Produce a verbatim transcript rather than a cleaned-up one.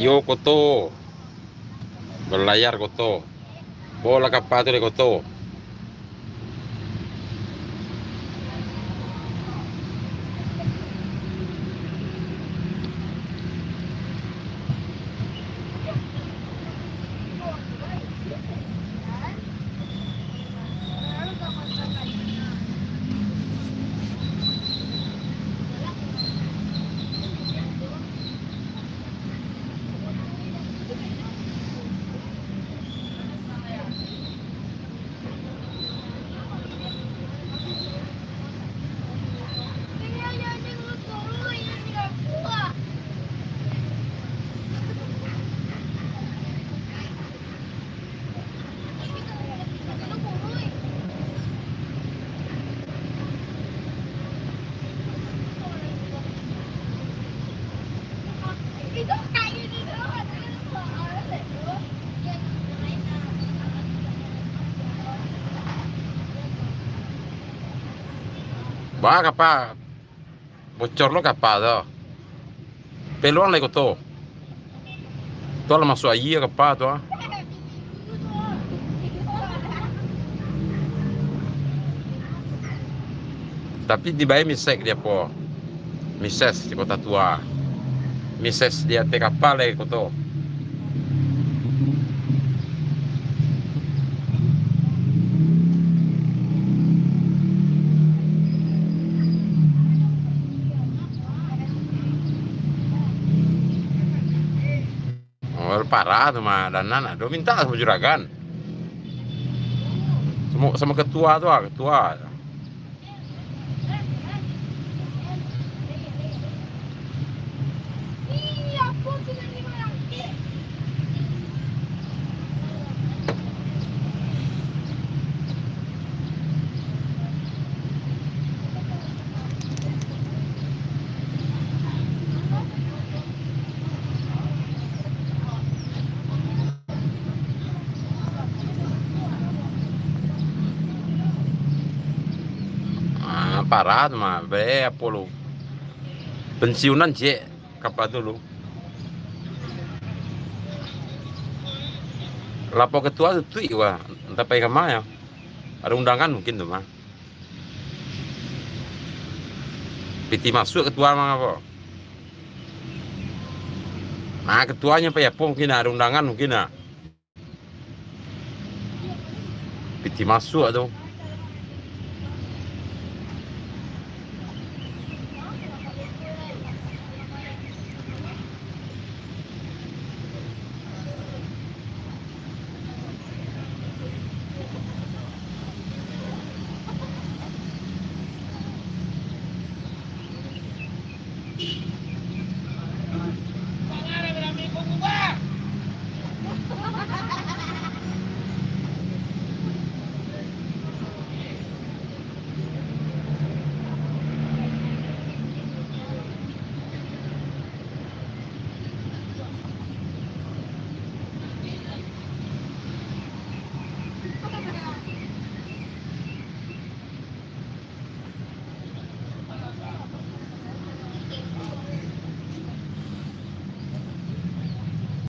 Yo Koto. Balayar Koto. Bawa lah kapa tu dari Koto. Ba kapa? Bocor lo kapa tu. Peluang lai Koto. Tu lah masuak aia kapa tu, ah. Tapi dibayia misek di apo? Mises di Kota Tua. Mises di ateh kapa lai Koto. Oh, parah tu mah, dan anak do minta samo juragan. Samo, samo ketua tu ah, ketua. Ah, parah tu mah, be apo lu? Pensiunan ciek kapa tu lu. Lapor ketua tu tuik wah, entah pai ka ma yo. Ado undangan mungkin tu mah. Piti masuak ketua mah apo? Nah, ketuanyo pai apo mungkin, ado undangan mungkin nah. Piti masuak tu.